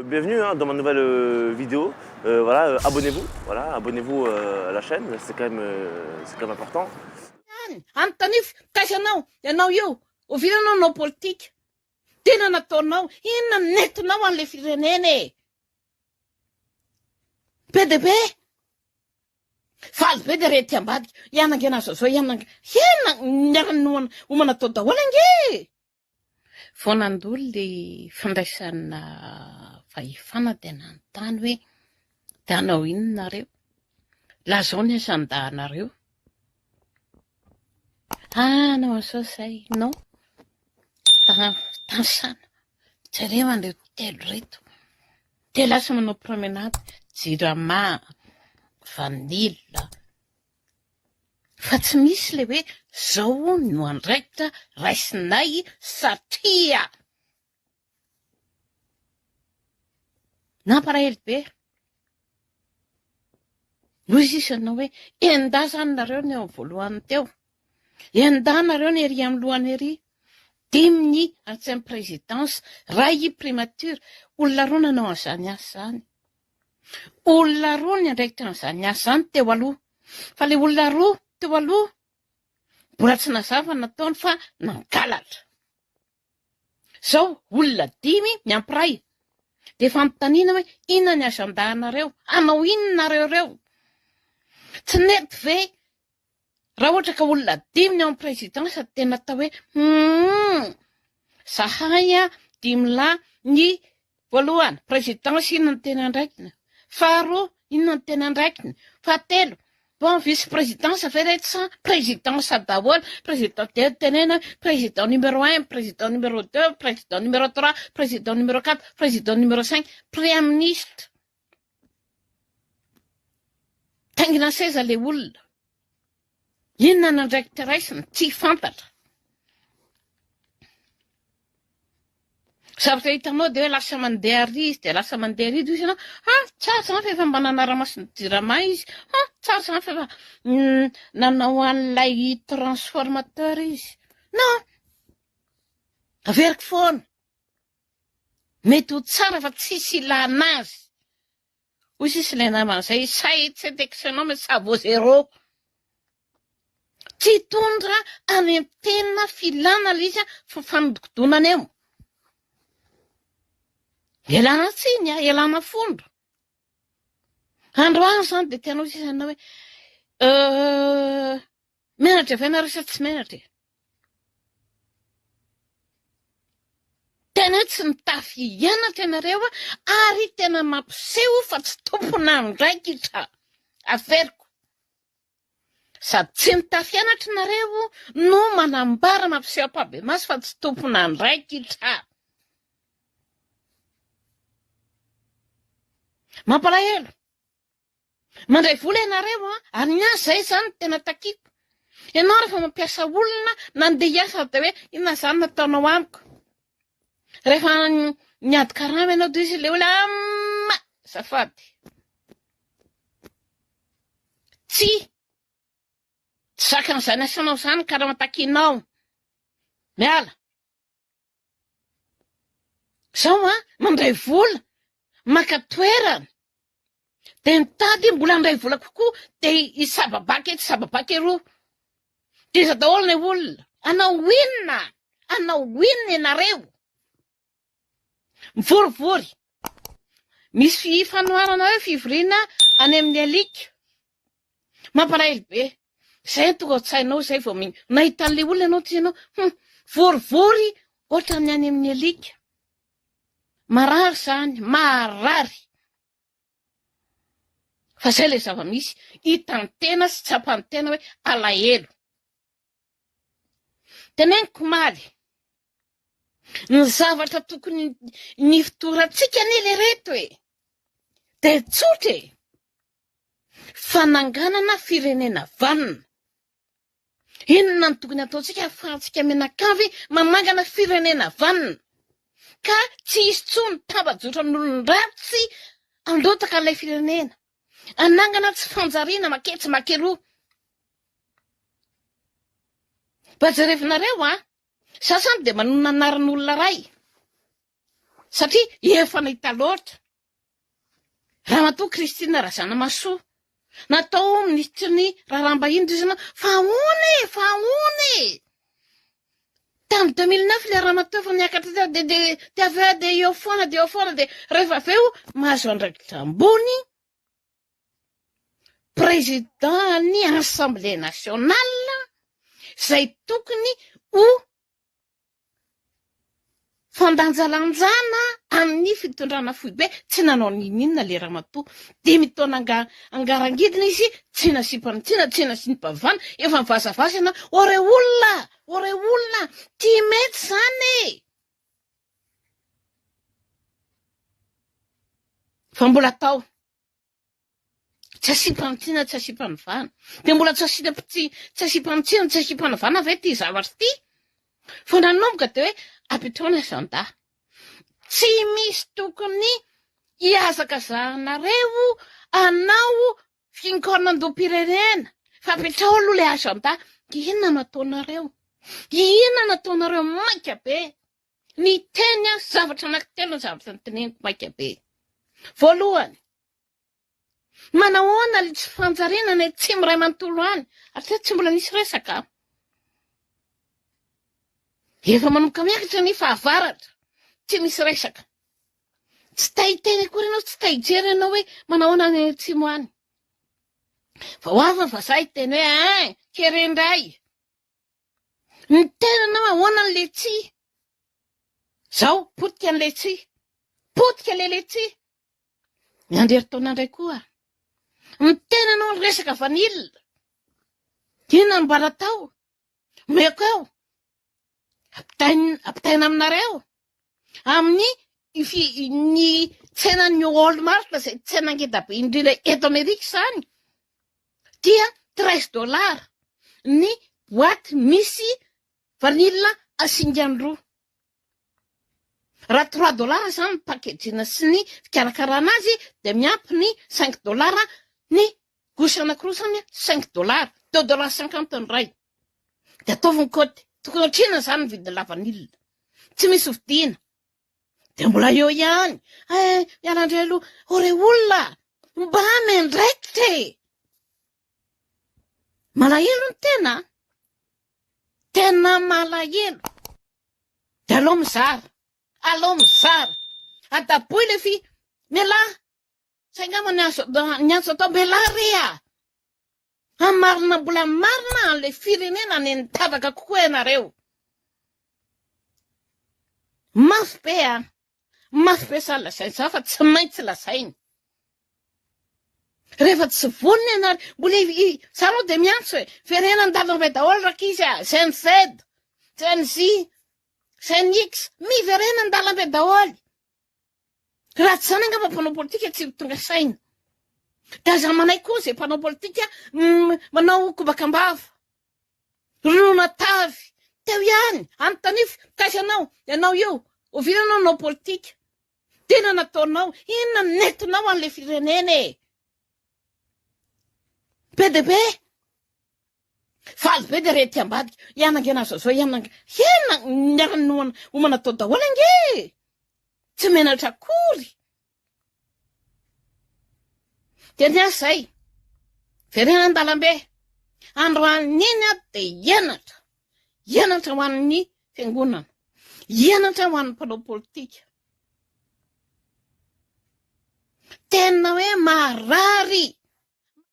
Bienvenue hein, dans ma nouvelle euh, vidéo. Euh, voilà, euh, abonnez-vous, voilà, abonnez-vous euh, à la chaîne, c'est quand même, euh, c'est quand même important. Any, anontanio taiza anao, ianao io, oviana anao nanao politika? Tena nataonao, inona no nentinao an'ilay firenena e? Be dia be. Faly be dia re aty ambadika, hianangena azy zao, hianangena, hiana, niara-niomana omana tao daholo ange e! Vao nandolo ilay fandraisana fahefana dia nanontany hoe dia hanao inona nareo? Lazao ny asandahanareo. Ah, hanao an'izao izay. Non. Tansana. Jereo an'ireo telo ireto. Dia lasa manao promenade. Jirama, vanille. Fa tsy misy ilay hoe zao no andraikitra raisinay satria. Nampalahelo be. Hoy sisa ianao hoe endahy zany nareo ny eo amin'ny voalohany teo. Endahy nareo ny ery amin'ny lohany ery. Dimy ny atsy amin'ny présidence, ray primature. Olona roa nanao an'izany asa izany. Olona roa niandraikitra an'izany asa izany teo aloha. Fa ilay olona roa teo aloha mbola tsy nazava ny nataony fa nangalatra. Izao olona dimy miampy iray dia fanontaniana hoe inona ny agenda-nareo? Hanao inona nareo ireo? Tsy nety ve Raha ohatra ka olona dimy ny ao amin'ny présidence dia tena atao hoe humm zahay a dimy lahy ny voalohany présidence inona no tena andraikiny, faharoa inona no tena andraikiny, fahatelo bon vice présidence ve reto sa présidence daholo, président dia tenena hoe président numéro un, président numéro deux, président numéro trois, président numéro quatre, président numéro cinq, premier ministre. Taingina seza le olona. Inona ny andraikitra raisiny? Tsy fantatra. Zavatra hitanao dia hoe lasa mandeha ary izy dia lasa mandeha ary izy ianao, ah tsara izany fa efa mba nanara-maso ny jirama izy, ah tsara izany fa efa nanao an'ilay transformateur izy. Non, averiko foana. Mety ho tsara fa tsisy ilana azy. Hoy sisa ilay namana izay, ça c'est excellent mais ça vaut zéro. Tsy hitondra any amin'ny tena filana ilay izy fa fanodikodonana eo. Ialana tsiny, ialana fondro. Androany izany dia tianao sisa ianao hoe euh, menatra ve nareo sa tsy menatra e? Tena hoe tsy mitafy hianatra ianareo ary tena mampiseho fa tsy tompon'andraikitra. Averiko. Sady tsy mitafy hianatra nareo no manambara mampiseho ampahibemaso fa tsy tompon'andraikitra. Mampalahelo. Mandray vola ianareo an, ary ny ahy izay izany no tena takiako. Ianao rehefa mampiasa olona nandeha hiasa dia hoe inona izany no ataonao amiko. Rehefa niady karama ianao dia izy ilay olona amma azafady. Tsy tsy zakan'izany asanao izany ny karama takianao. Miala. Zao an, mandray vola, maka toerana, dia mitady mbola handray vola kokoa, dia hisababaka etsy, hisababaka eroa. Dia iza daholo ilay olona? Hanao inona? Hanao inona ianareo? Mivorivory. Misy fanoharana hoe fivoriana any amin'ny alika. Mampalahelo be. Zay no tonga ao an-tsainao zay vao mi- nahita an'ilay olona ianao ty ianao, hum, vorivory ohatran'ny any amin'ny alika. Marary zany, marary. Fa zay ilay zava-misy, hitan'ny tena sy tsapan'ny tena hoe alahelo. Teneniko omaly, ny zavatra tokony nifotorantsika anie le reto e, dia tsotra e, fananganana firenena vanona. Inona no tokony ataontsika ahafahantsika mianakavy manangana firenena vanona ka tsy hisy intsony tambajotran'olon-dratsy handrotaka an'ilay firenena, hanangana tsy fanjariana maketsy makeroa. Mba jerevinareo a! Sasany dia manonona anaran'olona iray. Satria efa nahita loatra. Ramatoa Christine Razanamahasoa, natao minisitry ny raharaham-bahiny ry zana, fa ahoana e, fa ahoana e? Tamin'ny 2009 ilay ramatoa efa niakatra teo dia dia dia avy eo dia eo foana dia eo foana dia rehefa avy eo mahazo andraikitra ambony président ny assemblée nationale izay tokony ho Fandanjalanjana amin'ny fitondrana foibe, tsy nanao ninoninona le ramatoa, dimy taona anga angarangidina izy tsy nasiam-panitsiana, tsy nasiam-pavana, efa nivazavaza ianao, ô re olona, ô re olona, ty mety zany e! Fa mbola atao. Tsy asiam-panitsiana, tsy asiam-panovana. Dia mbola tsy asiana tsy tsy asiam-panitsiana, tsy asiam-panovana ve ity zavatra ity? Vao nanomboka dia hoe apetraho ny agenda. Tsy misy tokony hihazakazahanareo hanao fikaonandoham-pirenena fa apetraho aloha ilay agenda. Inona no ataonareo? Inona no ataonareo maika be? Niteny aho zavatra anankitelo ny zavatra noteneniko maika be. Voalohany, manahoana ilay tsy fanjariana any atsimo iray manontolo any? Hatreto tsy mbola nisy resaka. Efa manomboka miakatra ny fahavaratra, tsy misy resaka. Tsy te hiteny akory ianao, tsy te hijery ianao hoe manahoana any atsimo any. Vao avy ny vazaha hiteny hoe ein, kere indray. Ny tenanao ahoana ny letchi? Zao, potika ny letchi. Potika le letchi. Miandry herintaona indray koa. Ny tenanao ny resaka vanille. Inona no mba natao? Omeko eo. Ampitaina, ampitaina aminareo. Amin'ny ny tsenan'ny Walmart izay tsena ngeda be indrindra eto Amerika izany dia 13 dollars ny boîte misy vanille asingany roa. Raha 3 dollars izany ny packaging sy ny fikarakarana azy dia miampy ny 5 dollars ny gouche anankiroa izany 5 dollars, 2 dollars 50 ny iray. Dia ataovy ny kaoty. Tokony ohatr'inona izany ny vidin'ny lavanila? Tsy misy vidiana. Dia mbola eo ihany. Eh, miala indray aloha. O re olona, mba miandraikitra e! Malahelo ny tena. Tena malahelo. Dia aleo mizara. Aleo mizara. Adaboy le fi. Mialà. Zay angamba ny azo ny azo atao mialà re a! Hamarina mbola marina an'ilay firenena nenitavaka kokoa ianareo. Mafy be a! Mafy be sa lazaina za fa tsy maintsy lazaina. Rehefa tsy vonona ianareo, mbola za aloha dia miantso e, verena an-dalambe daholo rankizy a, Gen Z, Gen Z, Gen X, miverena an-dalambe daholo. Raha tsy izany angamba mpanao politika tsy ho tonga saina. Dia aza manaiky koa izay mpanao politika manao kobaka am-bava. Ronono tavy. Teo ihany, anontanio taiza ianao, ianao io, oviana ianao nanao politika? Tena nataonao, inona no nentinao an'ilay firenena e? Be dia be. Faly be dia re ety ambadika, hianangena zao zao hianangena, hiana niara-noana homana tao daholo ange e! Tsy menatra akory. Dia ny ahy izay, verena an-dalambe, androany iny aho dia hianatra, hianatra ho an'ny fiangonana, hianatra ho an'ny mpanao politika. Tena hoe marary.